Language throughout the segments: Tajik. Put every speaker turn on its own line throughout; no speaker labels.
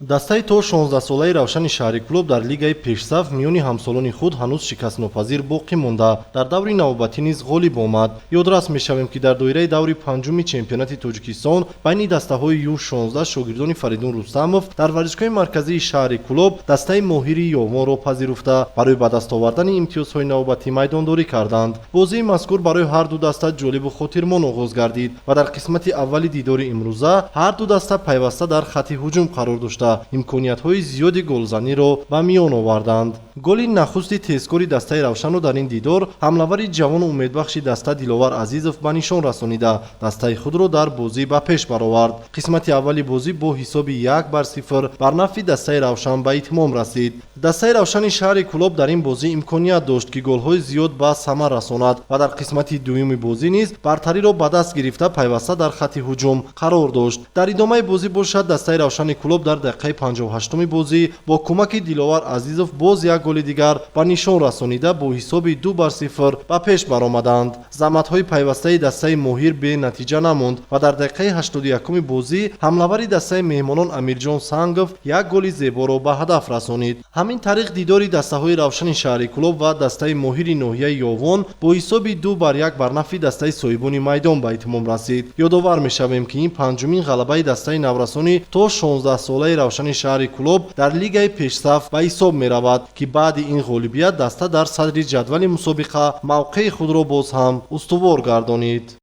Дастаи то 16-солаи Равшани шаҳри Кӯлоб дар лигаи пешсаф миёни ҳамсолони худ ҳанӯз шикастнопазир боқӣ монда, дар даври навбатӣ низ ғолиб омад. Ёдрас мешавем, ки дар доираи даври панҷуми чемпионати Тоҷикистон байни дастаҳои Ю-16 шогирдони Фаридун Рустамов дар варзишгоҳи марказии шаҳри Кӯлоб дастаи Моҳири Ёвонро пазируфта, барои ба даст овардани имтиёзҳои навбатӣ майдондорӣ карданд. Бозии мазкур барои ҳар ду даста ҷолибу хотирмон оғоз гардид ва дар қисмати аввали дидори имрӯза ҳар ду даста пайваста дар хатти ҳуҷум қарор дошта, имкониятҳои зиёди голзаниро ба миён оварданд. Голи нахусти тезкори дастаи Равшанро дар ин дидор ҳамлавари ҷавону умедбахши даста Диловар Азизов ба нишон расонида, дастаи худро дар бозӣ ба пеш баровард. Қисмати аввали бозӣ бо ҳисоби 1-0 бар нафъи дастаи Равшан ба итмом расид. Дастаи Равшани шаҳри Кӯлоб дар ин бозӣ имконият дошт, ки голҳои зиёд ба самар расонад ва дар қисмати дуюми бозӣ низ бартариро ба даст гирифта, пайваста дар хатти ҳуҷум қарор дошт. Дар идомаи бозӣ бошад, дастаи Равшани Кӯлоб дар дақиқаи 58-уми бозӣ бо кӯмаки Диловар Азизов боз як голи дигар ба нишон расонида, бо ҳисоби 2-0 ба пеш баромаданд. Заҳматҳои пайвастаи дастаи Моҳир бенатиҷа намонд ва дар дақиқаи 81-уми бозӣ ҳамлавари дастаи меҳмонон Амирҷон Сангов як голи зеборо ба ҳадаф расонид. Ҳамин тариқ, дидори дастаҳои Равшани шаҳри Кӯлоб ва дастаи Моҳири ноҳияи Ёвон бо ҳисоби 2-1 бар нафъи дастаи соҳибони майдон ба итмом расид. Ёдовар мешавем, ки ин панҷумин ғалабаи дастаи наврасони то 16-солаи Равшани шаҳри Кӯлоб дар лигаи пешсаф ба ҳисоб меравад, ки баъди ин ғолибият даста дар садри ҷадвали мусобиқа мавқеи худро боз ҳам устувор гардонид.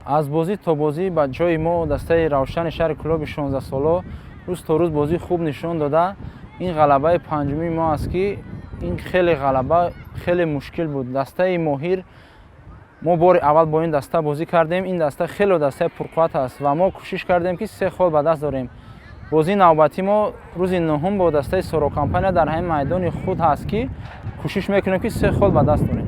Аз бозӣ то бозӣ ба ҷои мо дастаи Равшани шаҳри Кӯлоби 16-соло рӯз то рӯз бозии хуб нишон дода, ин ғалабаи панҷумии мо аст, ки ин хеле ғалаба хеле мушкил буд. Дастаи Моҳир, мо бори аввал бо ин даста бозӣ кардем. Ин даста хеле дастаи пурқувват аст ва мо кӯшиш кардем, ки се хол ба даст дорем. Бозии навбатӣ мо рӯзи нуҳум бо дастаи Соро Компания дар ҳамин майдони худ ҳаст, ки кӯшиш мекунем, ки се хол ба даст дорем.